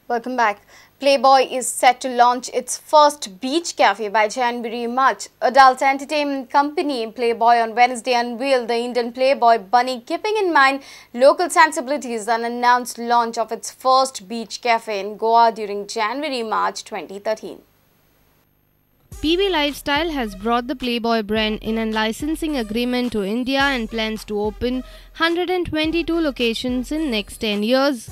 Welcome back. Playboy is set to launch its first beach cafe by January-March. Adult entertainment company Playboy on Wednesday unveiled the Indian Playboy Bunny, keeping in mind local sensibilities, and announced launch of its first beach cafe in Goa during January-March 2013. PB Lifestyle has brought the Playboy brand in a licensing agreement to India and plans to open 122 locations in next 10 years.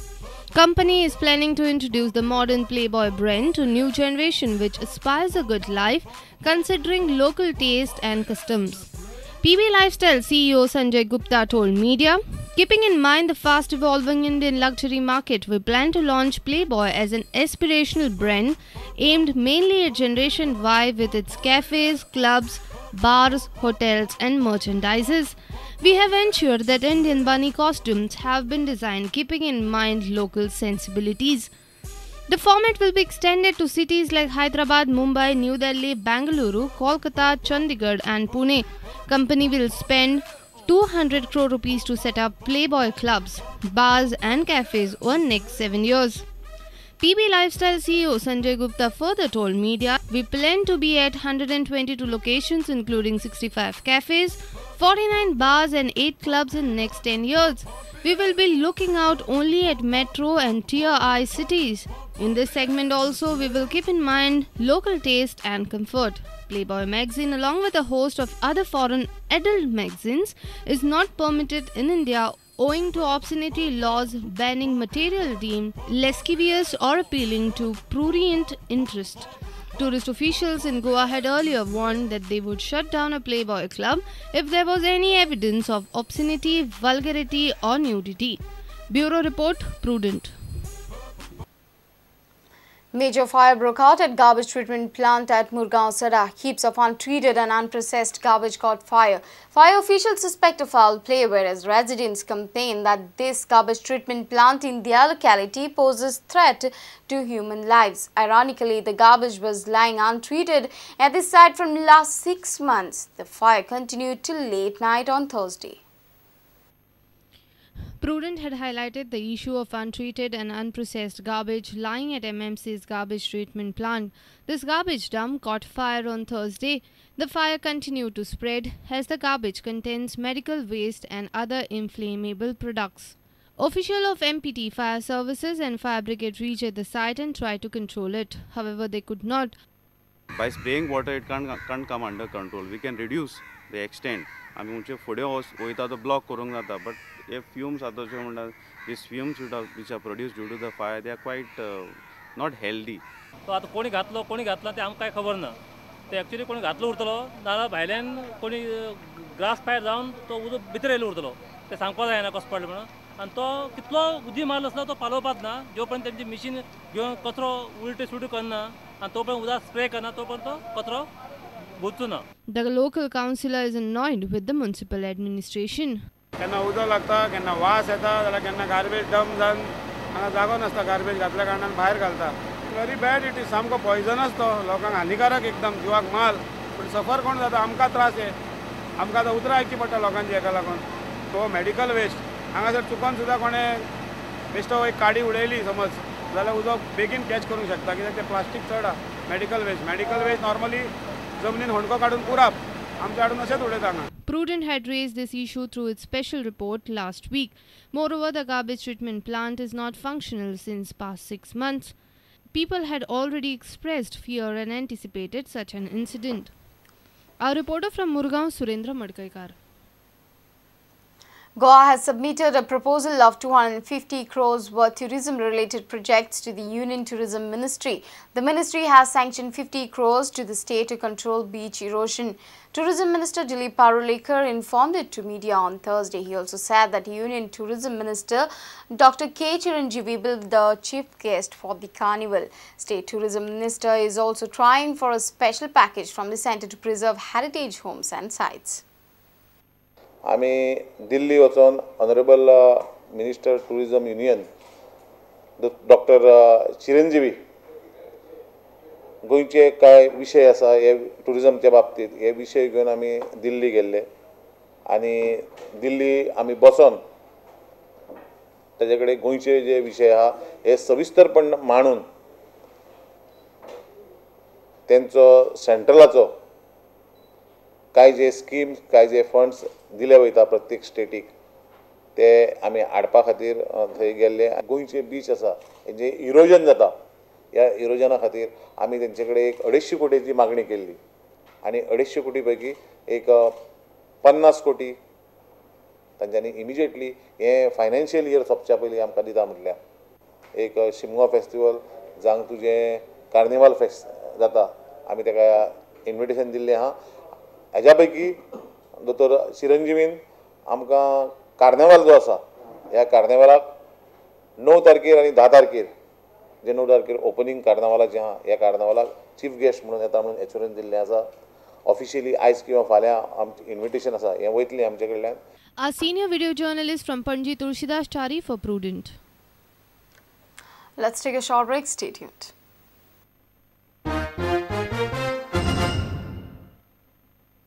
Company is planning to introduce the modern Playboy brand to new generation which aspires a good life considering local taste and customs. PB Lifestyle CEO Sanjay Gupta told media, keeping in mind the fast evolving Indian luxury market, we plan to launch Playboy as an aspirational brand aimed mainly at Generation Y with its cafes, clubs, bars, hotels and merchandises. We have ensured that Indian bunny costumes have been designed keeping in mind local sensibilities. The format will be extended to cities like Hyderabad, Mumbai, New Delhi, Bengaluru, Kolkata, Chandigarh and Pune. Company will spend 200 crore rupees to set up Playboy clubs, bars and cafes over next 7 years. PB Lifestyle CEO Sanjay Gupta further told media, we plan to be at 122 locations including 65 cafes, 49 bars and 8 clubs in next 10 years. We will be looking out only at metro and tier I cities. In this segment also, we will keep in mind local taste and comfort. Playboy magazine, along with a host of other foreign adult magazines, is not permitted in India owing to obscenity laws banning material deemed lascivious or appealing to prurient interest. Tourist officials in Goa had earlier warned that they would shut down a Playboy club if there was any evidence of obscenity, vulgarity or nudity. Bureau Report, Prudent. Major fire broke out at garbage treatment plant at Murgaon Sada. Heaps of untreated and unprocessed garbage caught fire. Fire officials suspect a foul play, whereas residents complain that this garbage treatment plant in their locality poses threat to human lives. Ironically, the garbage was lying untreated at this site from last 6 months. The fire continued till late night on Thursday. Prudent had highlighted the issue of untreated and unprocessed garbage lying at MMC's garbage treatment plant. This garbage dump caught fire on Thursday. The fire continued to spread as the garbage contains medical waste and other inflammable products. Officials of MPT Fire Services and Fire Brigade reached at the site and tried to control it. However, they could not. By spraying water, it can't come under control. We can reduce the extent. आमी उंचे फुडें वयता तो block करूंक जाता, but हे fumes आतां अशें म्हणटा, these fumes which are produced due to the fire, they are quite not healthy. तो आतां कोणी घातलो कोणी घातला तें आमकां कांय खबर ना. ते एक्चुअली कोणी घातलो उरतलो नाजाल्यार भायल्यान कोणी ग्रास फायर जावन तो उदक भितर येयलो उरतलो, तें सांगपाक जायना कसो पडलो म्हणून. आनी तो कितलो उदी मारलो आसलो तो पालोवपाक ना, जो पर्यंत तेंची मिशीन घेवन कचरो उलटे सुलटे करना आनी तो पर्यंत उदक स्प्रे करना तो पर्यंत तो कचरो. The local councillor is annoyed with the municipal administration. केन्ना उदक लागता, केन्ना वास येता, जाल्यार केन्ना गार्बेज डंप जावन हांगा जागो नासता, गार्बेज घातल्या कारणान भायर घालता. व्हेरी बॅड it is, सामको पॉयजनस तो, लोकांक हानिकारक एकदम, जिवाक माल. पूण सफर कोण जाता, आमकां त्रास हे, आमकां आतां उतरां आयकची पडटा लोकांची. हेका लागून तो मेडिकल वेस्ट हांगासर चुकोन सुद्दां कोणें बेश्टो एक काडी उडयली समज जाल्यार उदक बेगीन कॅच करूंक शकता, कित्याक तें प्लास्टीक चड आहा. Medical waste, medical waste normally जमनीन होंडको काडून पुराप, आमचे हाडून अशेंच उडयता हांगा. Prudent had raised this issue through its special report last week. Moreover, the garbage treatment plant is not functional since past 6 months. People had already expressed fear and anticipated such an incident. Our reporter from Murgaon, Surendra Madkaikar. Goa has submitted a proposal of 250 crores worth tourism-related projects to the Union Tourism Ministry. The ministry has sanctioned 50 crores to the state to control beach erosion. Tourism Minister Dilip Parulekar informed it to media on Thursday. He also said that Union Tourism Minister Dr. K. Chiranjeevi will be the chief guest for the carnival. State Tourism Minister is also trying for a special package from the centre to preserve heritage homes and sites. आमी दिल्ली वचून honourable minister tourism union doctor Chiranjeevi गोंयचे कांय विशय आसा हे टुरिजमच्या बाबतींत हे विशय घेवन आमी दिल्ली गेल्ले आनी दिल्ली आमी बसोन ताजे कडेन गोंयचे जे विशय आहा हे सविस्तरपण मांडून तेंचो सेंट्रलाचो कांय जे स्किम्स, कांय जे फंड्स दिले वयता प्रत्येक स्टेटीक ते आमी हाडपा खातीर थंय गेल्ले. गोंयचे बीच आसा हेंचे इरोजन जाता, ह्या इरोजना खातीर आमी तेंचे कडेन एक 250 कोटीची मागणी केल्ली आनी 250 कोटी पैकी एक 50 कोटी तांच्यांनी इमिजिएटली हें फायनान्शियल इयर सोंपच्या पयलीं आमकां दिता म्हटल्या. एक शिमगो फेस्टिवल जावं तुजें कार्निवाल फेस्ट जाता, आमी ताका इन्विटेशन दिल्लें आहा. हेज्या पैकी दोतोर चिरंजीवीन आमकां कार्निवाल जो आसा ह्या कार्निवालाक 9 तारखेर आनी 10 तारखेर, जे 9 तारखेर ओपनींग कार्निवालाचें आहा, ह्या कार्निवालाक चीफ गेस्ट म्हणून येता म्हणून एश्योरन्स दिल्लें आसा. ऑफिशियली आयज किंवा फाल्यां आमचें इन्विटेशन आसा हें वयतलें आमचे कडल्यान. Our senior video journalist from Panji, Tulsidas Chari for Prudent. Let's take a short break. Stay tuned.